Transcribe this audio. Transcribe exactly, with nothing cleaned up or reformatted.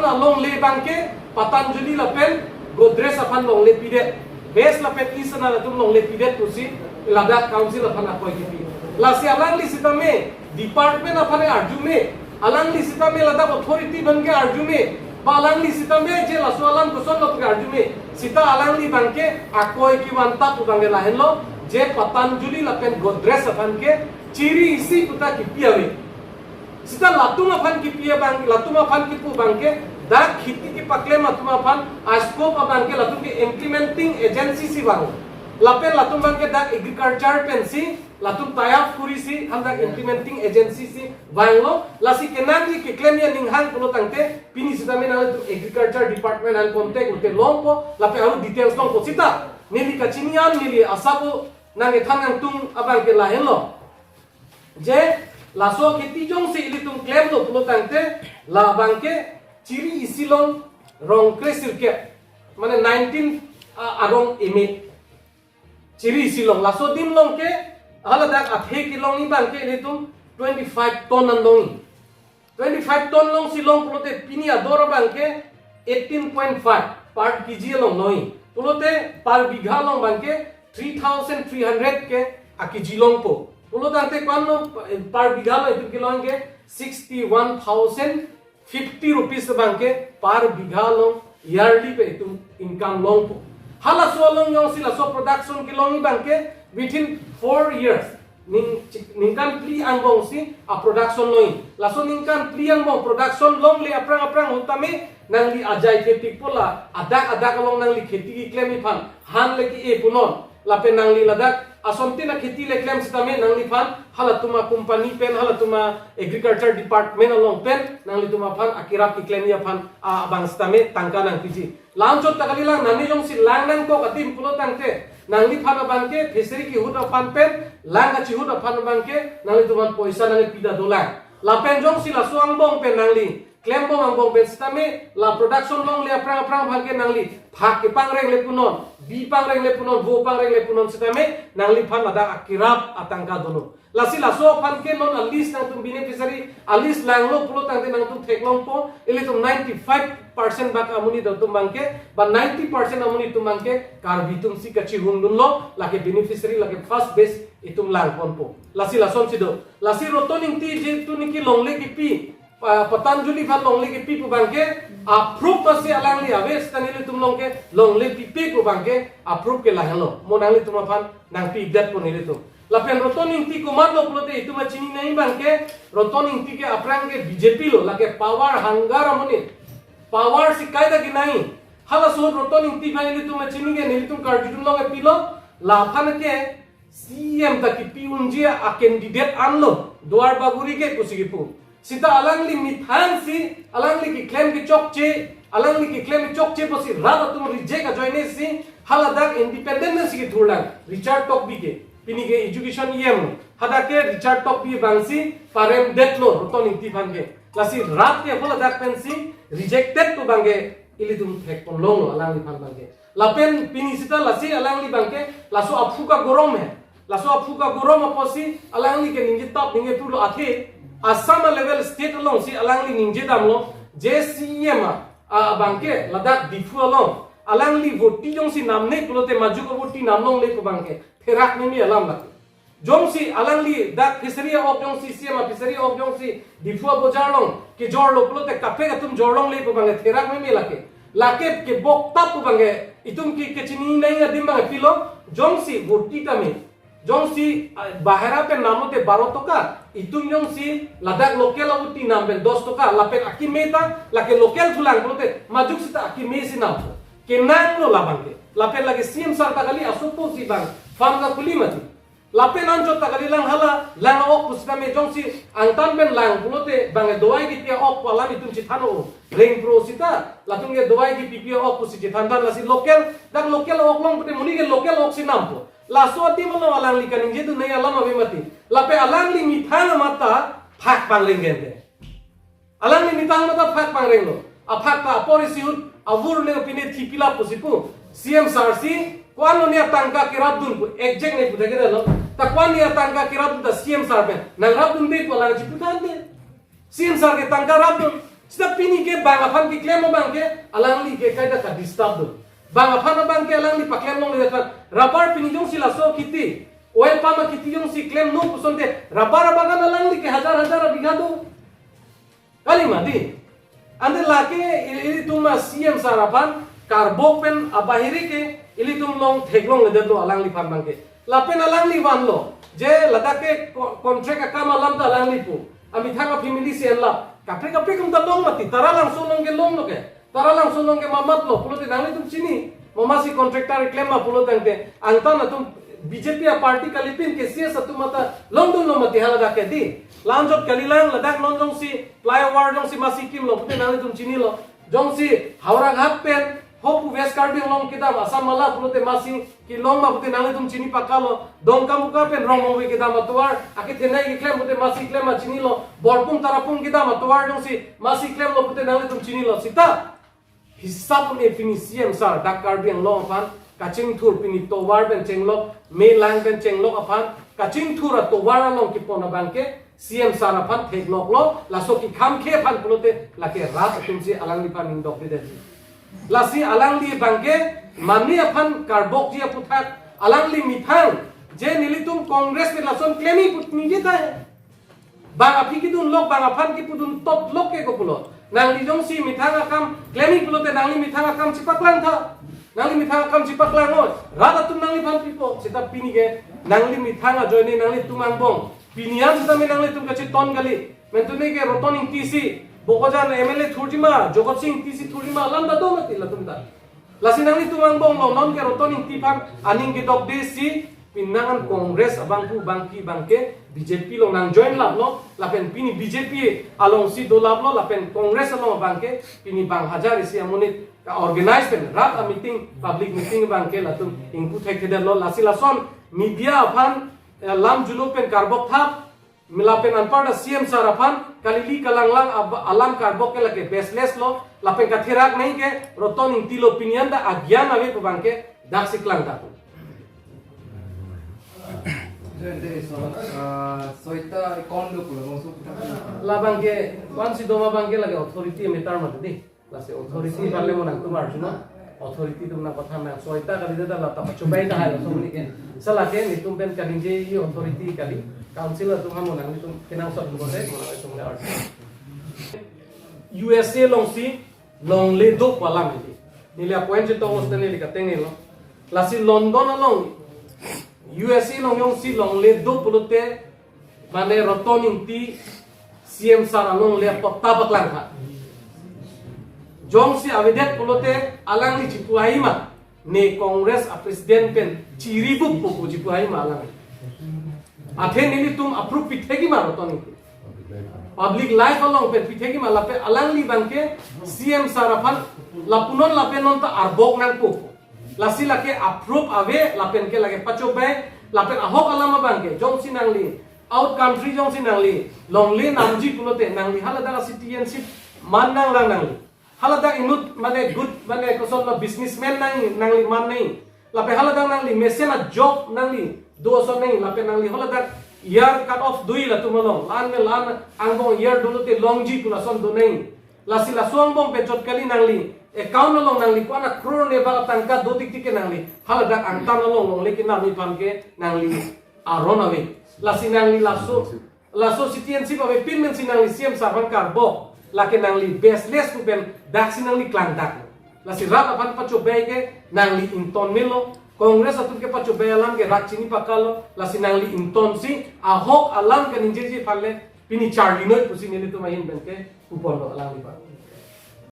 Alongle abangke Patanjali lapen Godrej aphan longle pidet. West lapen East ana latum longle pidet pusi ladak council aphan akoi kipi. Lasi alangli sitame department aphan arjume, alangli sitame ladak authority abangke arjume, ba alangli sitame je laso alam kosonlo ke arjume. Sita alangli abangke akoi kevantap abangke lahenlo, je Patanjali lapen Godrej aphan ke chiri isi puta kipi ave. Sita latum aphan kipi abang, latum aphan kipu abangke, dak kheti kepaklem atum aphan a-scope abangke latum ke implementing agency si vang. Lapen latum abangke dak agriculture pensi latum tie up kurisi, ham dak implementing agency si vanglo. Lasi kenangji keklemji aning hang pulo tangte, pini sitame nangtum agriculture department an contact ute longpo, lapen aru details longpo sita. Neli kachini an, neli asabo nangkethan nangtum abangke lahenlo. Je laso kheti jongsi ilitum klemlo pulo tangte, labangke chiri isi along rong kre sirkep, mane nineteen, ah, arong eme. Chiri isi along, laso adim along ke, haladak athe kelongji abangke ilitum twenty-five ton an longji. Twenty-five ton alongsi long pulote pini ador abangke eighteen point five per kg along longji. Pulote per bigha along abangke three thousand three hundred ke a kg longpo. Pulo tangte ko-anlo per bigha along itum kelong ke sixty-one thousand fifty rupees abangke per bigha along yearly pen itum income longpo. Halaso along jongsi laso production kelongji abangke within four years, ning, ningkan phli angbongsi a-production longji. Laso ningkan phli angbong production longle aphrang aphrang ahut tame nangli ajai kheti pola, adak adak along nangli kheti keklemji aphan, han le ke-e punon. Lapen nangli ladak asontin akheti le klem sitame nangliphan halatum a-company pen, halatum a-agriculture department along pen nanglitum aphan akerap keklemji aphan, ah, abang sitame tangka nangpiji. La-anchot ta kalilang, nangli jongsi lang nangkok adim pulo tangte, nangliphan abangke fishery kehut aphan pen lang kachihut aphan abangke nanglitum aphan poisa nangpida dolang. Lapen jongsi laso angbong pen nangli klembom angbong pen sitame la production longle aphrang aphrang abangke nangli phak kepangreng le punon, bi pangreng le punon, vo pangreng le punon sitame nangliphan ladak akerap atangka dolo. Lasi laso aphan ke non a-list nangtum beneficiary a-list langlo pulo tangte nangtum theklongpo, ilitum ninety-five percent bak amonit atum abangke, ba ninety percent amonit atum abangke Karbi atum si kachihung dunlo, lake beneficiary, lake first batch itum langponpo. Lasi lasonsi do. Lasi Roton Ingti je tu niki longle kipi, Pa-, Patanjali aphan longle kipi pu abangke, a-proof pasi alangli ave, sita nelitum along ke longle pipe pu abangke, a-proof ke lahenlo. Mo nanglitum aphan nangpidetpo nelitum. Lapen Roton Ingti komatlo pulote itum achini nai abangke, Roton Ingti ke aphrang ke B J P lo, lake power hunger amonit. Power si kaita kenai. Halaso Roton Ingti abang nelitum achini ke, nelitum karjudun along ke pilo, laphan ke C E M ta kipi unji a-candidate anlo, Duar Bagori ke pusi kipu. Sita alangli methang si, alangli keklem kechokche, alangli keklem kechokche pusi rat atum reject ajoine si, haladak independent si kethurlang, Richard Tokbi ke. Pini ke education E M lo. Hadak ke Richard Tokbi abang si paremdetlo Roton Ingti aphan ke. Lasi rat ke haladak pensi rejected pu abangke ilitum thekponlonglo alangliphan abangke. Lapen pini sita lasi alangli abangke laso aphu kagorom he. Laso aphu kagorom apotsi alangli ke ningjetap ningjepulo athe Assam a-level state alongsi alangli ningjedamlo je C E M a, a, abangke ladak Diphu along alangli voti jongsi namne pulote majok avoti namlongle pu abangke therak meme alam lake. Jongsi alangli dak fishery a-ok jongsi C E M a-fishery a-ok jongsi Diphu abojar along kejorlo pulote kaprek atum jorlongle pu abangke therak meme lake. Lake keboktap pu abangke itum ke kechini nai adim abangke pilo, jongsi voti tame, jongsi, ah, bahera pen namlote baro toka, itum jongsi ladak local avoti nam pen dos toka, lapen akeme ta lake local pulang pulote majok sita akeme si nam. Kenanglo labangke. Lapen lake C E M sir ta kali asopo si bang farm kakhuli mati. Lapen anchot ta kalilang hala, lang ok pusitame jongsi angtan pen lang pulote abangke dawai kipi a-ok pu alam itum chethano, reng pro sita, latum ke dawai kipipi a-ok pusi chethanthan lasi local, dak local ok long pute monit ke local ok si nampo. Laso adim along alangli kaningjedun nai alam ave mati. Lapen alangli methang amat ta phak pangreng gente. Alangli methang amat ta phak pangrenglo. Aphak ta apor isi ahut avur le pine thipilap pusi pu. C E M sir si, ko-anlo ne atangka kerapdun pu, exact ne pu thekdetlo. Ta ko-an ne atangka kerapdun ta C E M sir pen nangrapdunde pu alang chipu tangte. C E M sir ke tangka rapdun. Seta pini ke bang aphan keklem abang ke alangli ke kaita ka-disturb do. Bang aphan abang ke alangli paklem longledet aphan. Rubber pini jongsi laso kheti, oil palm akheti jongsi klemnon puson te, rubber abagan alangli ke hajar hajar abigha do. Kali ma di. Ante lake ili, ilitum a-C M sir aphan karbok pen abahiri ke ilitum long theklongledetlo alangliphan abang ke. Lapen alangli vanlo je ladak ke co-, contract akam alam ta alangli pu. Amethang a-family si enlap. Kaprek kaprek atum ta long mati. Taralangso along ke longlo ke. Taralangso along ke mamatlo pulote nanglitum chini. Mo masi contractor keklem ma pulo tangte, angtan atum B J P a-party kalipin ke C S atum ata longdunlo mati haladak ke di. La-anchot kalilang, ladak non jongsi flyover jongsi masi kimlo pute nanglitum chinilo. Jongsi Howraghat pen hopu West Karbi Anglong kedam Assam Mala pulote masi kelong ma pute nanglitum chini pakalo. Dongkamukam pen Rongmongve kedam atovar akethenei keklem pute masi klem ma chinilo. Borpung Tarapung kedam atovar jongsi masi klemlo pute nanglitum chinilo. Seta hisap un-e pini C M sir dak Karbi Anglong aphan kachingthur, pini tovar pen chenglok, melang pen chenglok aphan kachingthur atovar along kepon abang ke C M sir aphan thekloklo, laso kekham ke aphan pulote lake rat atumsi alangliphan ingdokdedet. Lasi alangli abang ke mane aphan karbokji aputhak alangli methang je nelitum Congress pen lason klem-i put ningje tahai. Bang aphi kedunlok, bang aphan kepudun toplok ke kopulo. Nangli jongsi methang akam klem-i pulote nangli methang akam chepaklang tha. Nangli methang akam chepaklang oi. Rat atum nangliphan pipo. Seta pini ke nangli methang ajoine nanglitum angbong. Pini an seta me nanglitum kacheton kali. Mentune ke Roton Ingti si, Bokajan M L A thurji ma, Jagat Sing Ingti si thurji ma, lam ta do mati latum ta. Lasi nanglitum angbong lo, non ke Roton Ingti aphan aning kedokde si, pinangan Congress abangphu bangphi abang ke B J P along nang join laplo, lapen pini B J P alongsi dolaplo, lapen Congress along abang ke pini bang hajar isi amonit ka-organize pen rat a-meeting, public meeting abang ke latum ingpu thekthedetlo. Lasi lason media aphan, eh, lam julo pen karbok thap, lapen anparta C M sir aphan kalili kalanglang ab-, alam karbok ke lake baseless lo, lapen katherak nai ke Roton Ingti lo, pini an ta agyan ave pu abang ke daksi klang ta. Jante so, ah, soita kondo pulo bangso puthak. Labang ke, kwan si doma abang ke lake authority matter mati di. Lasi authority bale mo nangtum arjunon. Authority atum nangpathan nang soita kali, data lata pachobai tahai laso amonit ke. Seta lake nelitum pen kaningje i authority kali. Council atum ha mo nanglitum kenangsot mo se mo nangtum arju. U S A alongsi longle do pu alam hedi. Neli a-point chetok mo seta neli kateng nelo. Lasi London along U S A along jongsi longle do pulote, mane Roton Ingti C M sir alongle apotta paklang tha. Jongsi avedet pulote alangli chipu hai ma, ne Congress a-president pen chiribup pu pu chipu hai ma alangli. Athe nelitum approve pithekji ma Roton Ingti. Public life along pen pithekji ma, lapen alangli abang ke C M sir aphan lapunon lapen non ta arbok nangpo. Lasi lake approve ave, lapen ke lake pachobai, lapen ahok alam abang ke, jongsi nangli out country jongsi nangli longle namji pulote, nangli haladak citizenship man nanglang nangli. Haladak inut mane good, mane kosonlo businessman nang, nangli man nai. Lapen haladak nangli mesen a-job nangli do ason nai, lapen nangli haladak year cut off do-i latum along. La-an me la-an angbong year dolote longji pu lason do nai. Lasi laso angbong pen chot kali, nangli account along nangli ko-an a-crore ne bak atangka do tiktik ke nangli haladak angtan along longle kenamji aphan ke nangli aron ave. Lasi nangli laso, laso citizenship avepin pensi nangli C M sir aphan karbok, lake nangli baseless pu pen daksi nangli klangdak. Lasi rat aphan pachobai ke nangli ington melo. Congress atum kepachobai alam ke rat chini pakalo. Lasi nangli ingtonsi ahok alam kaningjeji aphan le pini charli noi pusi nelitum ahin pen ke puponlo alangliphan.